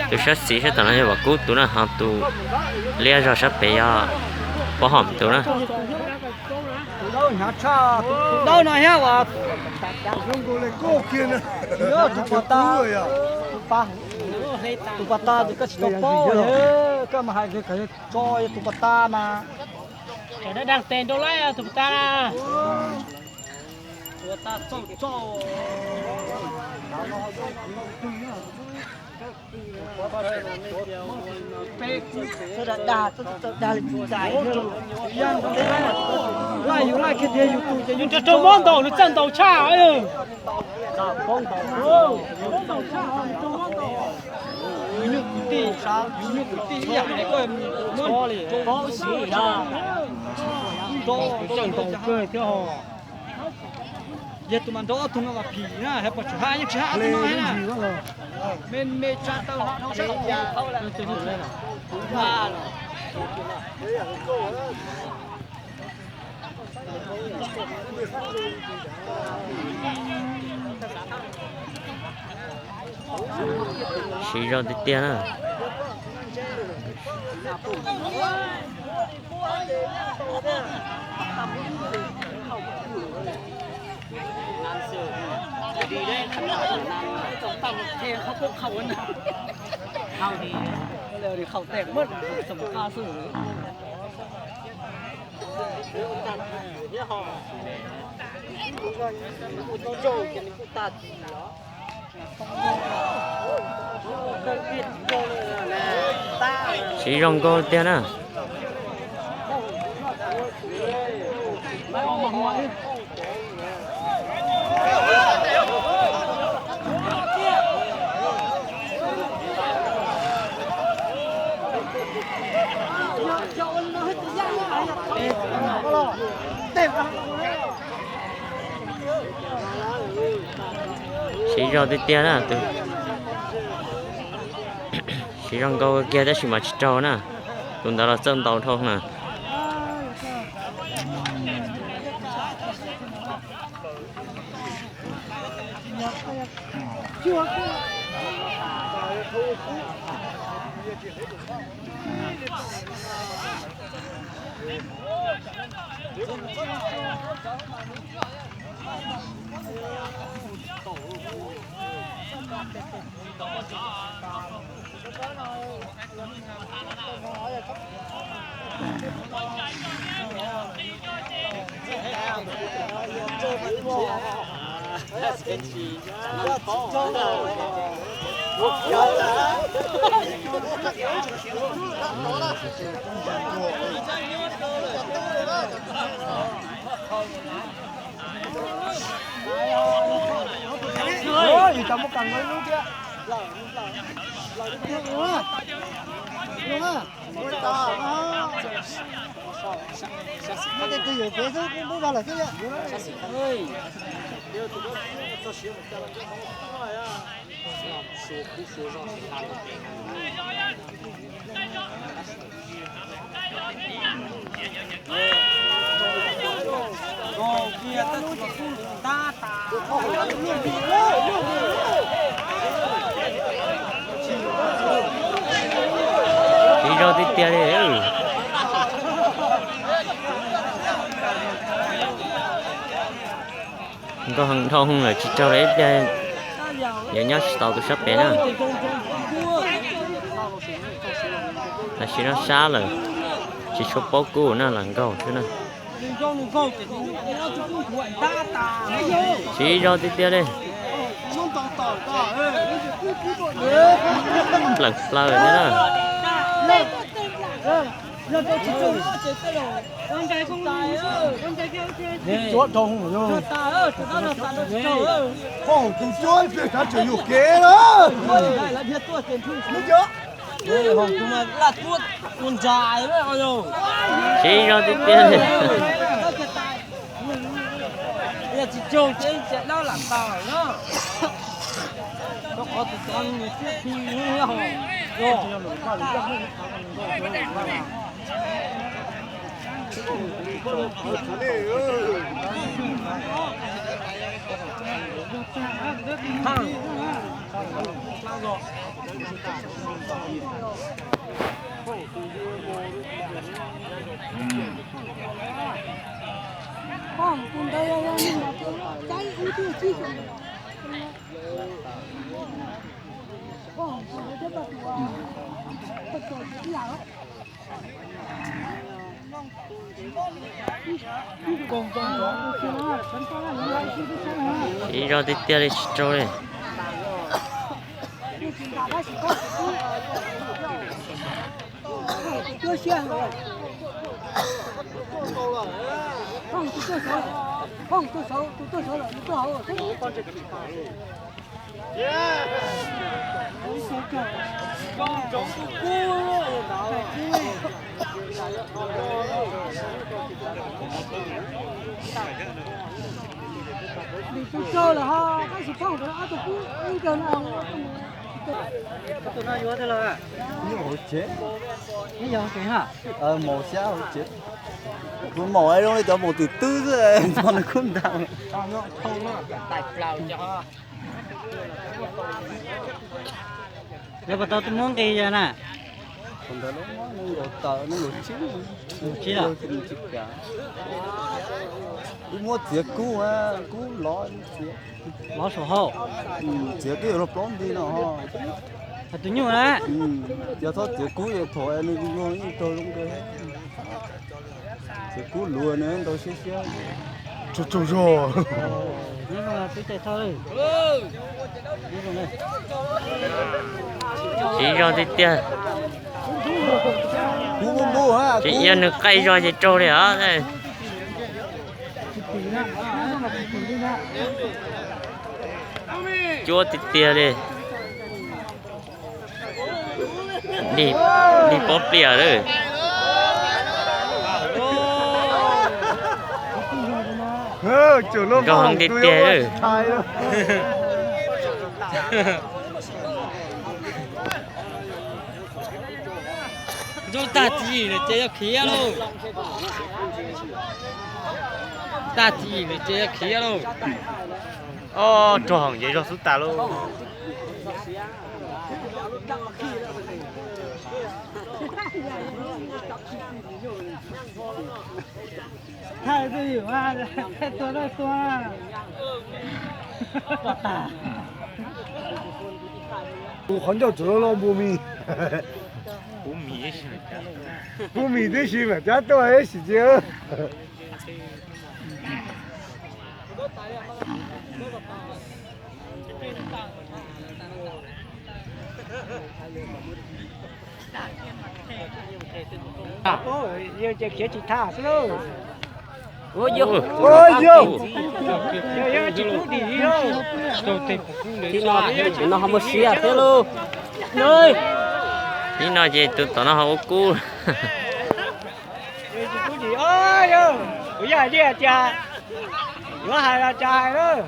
Tus sab xis sab tom no yog Vam Kub tus na, ho tus liab zog sab pem yog Pob Hom tus na. Tus dawb no thiab as, tus pos tas, tus pos tas ces koj tsis tau paub, koj mas hais tias tso tus pos tas mas. Cov dab dab tes nrau laib tus pos tas na. Laij yus laij kiag tiag yus tus ces yus rau mob ntaus nws txawj ntaus tshaj. Yus nyuj kwv tij, yus nyuj kwv tij ib yam li koj mob li. Yog tus mas nrau ob tug no mas phim na, hais pom tsis haj yeej tsis haj tus no na. Me me tsa taw haj dhau sab. Siv zog tiag tiag na. Siv zog nkauj tiag na. Siv zog tiag tiag na. Siv zog nkauj kiag tab sis mas tsis raug na. Tus ntawd los txawj ntaus dhau na. Siv zog tiag tiag li. Nkauj heev dhau lawm tsis raug li, ib pliag yuav nyob tsis tau tus sab pem na. Tam sim no sab lawm, tsis tshua paub kub na, lam nkaug xwb na. Siv zog tiag tiag li. Plees plaws li na. Cuab dhau lawm. Qoj tus cuab ib pliag xav tseem yuam kev na. Siv zog tiag tiag li. Tsis raug ces dab lam tas na. Rau qhov tus cov nws siab phi. Ib zog tiag tiag li tsis raug li. Tus no yuav twg los? Nyob hauv tsev. Neb yog hauv tsev na? Maum xyab hauv tsev. Kuv maum zoo li cov maum twm twb xwb, nws kub ntag. Lawv puas tau muab nqis yog na? Thaum ntawd lawv muab nees nkaum tawm nees nkaum tsib, nees nkaum tsib los tsis kam. Wb muab txiav kub, kub lov txiav. Lov saum hauv. Txiav twb yuav luag plaub nti no. Hais tus nyuj na. Yog txhob txiav kub es thaum nws luag yeej raug zoo kawg. Txiav kub luag nws ntau siab siab. Tsaug tsaug zog. Tsis zoo tiag tiag. Tsis ia nws qaij zog ces raug li os. Cuab tiag tiag li. Lig pob plias lawm. Nrog heev tiag tiag lawm. Nrog tag txim lawm ces yog khiav lauj. Tag txim lawm ces yog khiav lauj. Ob, nrog heev ces zog xub tas lauj. Thaij twj ywm, thaij tua thaij tua. Tus qhov ncauj tseem loj loj npua mis. Npua mis tib si mam cab tuaj ib sim cia. Yog ces khiav tsis tham xwb lauj. Tsis kub dim li lauj. Nim no ho muaj siab thiab lauj. Nim no ces tus tom no ho ua kub. Tsis kub dim, kuv yog hais tias yuav hais los tsis hais lauj.